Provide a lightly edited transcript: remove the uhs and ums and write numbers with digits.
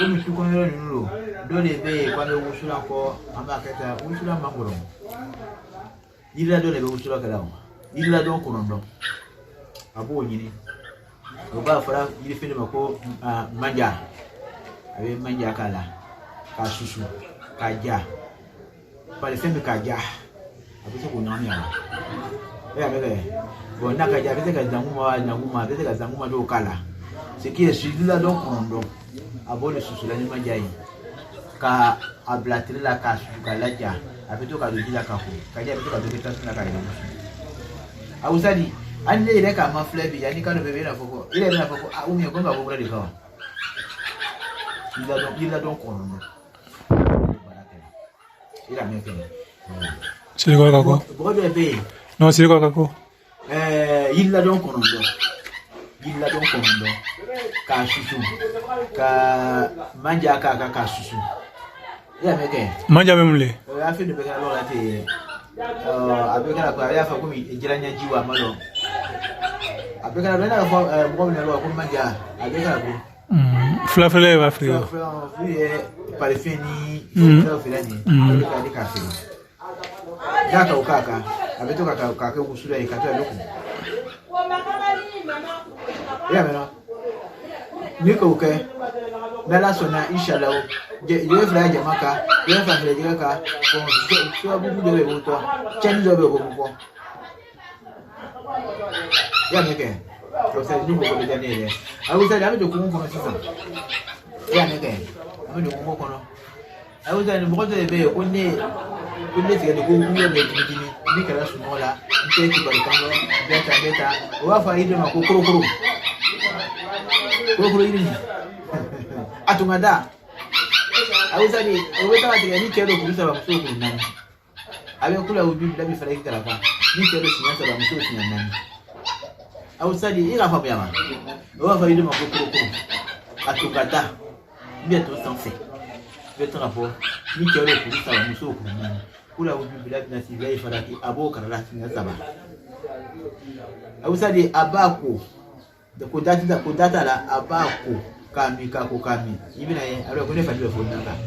Komi tu kɔnɔ yɔrɔ ninnu don, dɔ de bɛ yen ko an bɛ wusulan kɔ, an b'a kɛ tan, wusulan man kɔrɔ. Yiriladɔn de bɛ wusulan kɛ la o. Yiriladɔn 9, a b'o ɲini. O b'a fɔra yirifɛn de ma ko manja. A bɛ manja k'a la k'a susu k'a ja, palifɛn bɛ k'a ja, a bɛ se k'o ɲagami a la. E y'a mɛn kɛ bon, n'a ka ja, a bɛ se ka zanguma zanguma, a bɛ se ka zanguma dɔw k'a la. Ce qui est sûr, yiriladɔn 9, a b'o de susu la ni manja ye, ka a bila tile la k'a susu k'a laja. A bɛ to ka don ji la ka ko ka ja, a bɛ to ka dɔ kɛ tasuma la k'a yɛlɛ wusu. A wusali hali ne yɛrɛ k'a ma filɛ bi, yanni kalo bɛɛ bɛ n'a fɔ ko i yɛrɛ bɛna fɔ ko a ou bien ko n ka bɔ kura de kan wa. Yiriladɔn, yiriladɔn 9 baara kɛ, i ka mɛn fɛnɛ. Sirikɔrɔ ka ko. Mɔgɔ dɔ bɛ yen. Non, Sirikɔrɔ ka ko. Yiriladɔn 9, yiriladɔn 9, k'a susu ka manja k'a kan k'a susu, i y'a mɛn kɛ. Manja bɛ mun le? O y'a fɛn dɔ bɛ kɛ la ten, a bɛ kɛra ko a y'a fɔ komi jiraɲɛji wa, a ma dɔn, a bɛ kɛra i n'a fɔ mɔgɔ min na ko manja, a bɛ kɛra ko. Fila fila b'a feere wa? Fila ye parifɛn ni fɛn feere nin ye, o de ka di k'a feere. N'a ka o k'a kan, a bɛ to ka k'a kɛ wusulan ye ka to a bɛ kun. I y'a mɛn wa? Ni k'o kɛ, n'Ala sɔnna, inshallah, jɛgɛ fila ye jama kan, jɛgɛ fila fila jɛgɛ kan, bon, sababu dɔ bɛ bɔ, cɛnni dɔ bɛ bɔ bɔ. I y'a mɛn kɛ? O sa ni ko bɛ diya ne ye dɛ. A bɛ sa, an bɛ don kungo kɔnɔ sisan. I y'a mɛn kɛ? An bɛ don kungo kɔnɔ. A bɛ sa, mɔgɔ dɔ de bɛ yen ko ne tigɛ de ko n bɛ dimi dimi, ne kɛra sunɔgɔ la, n tɛ kibaru kan dɔn, n bɛ tan, n bɛ tan. O b'a fɔ a yiri ma ko korokoro. Korokoro yiri nin. A tun ka da. A bɛ sa de, o bɛ taa tigɛ ni cɛ don kuru 3, muso kuru 4. A bɛ kula o bi bila bi fara i karafa ni cɛ don siɲɛ 3, muso siɲɛ 4. A bɛ sa de, i k'a faamuya wa? O b'a fɔ yiri ma ko korokoro. A tun ka da. N bɛ to sanfɛ. I bɛ taga fɔ ni cɛ don kuru 3, muso kuru 4. Kula o bi bila bi si bila i fara a b'o kara la siɲɛ 3. A bɛ sa de, a b'a ko. Ko da tɛ, ko da t'a la, a b'a ko k'a min, k'a ko k'a min. I bɛna ye, a bɛ ko ne fari bɛ fo n'a kan.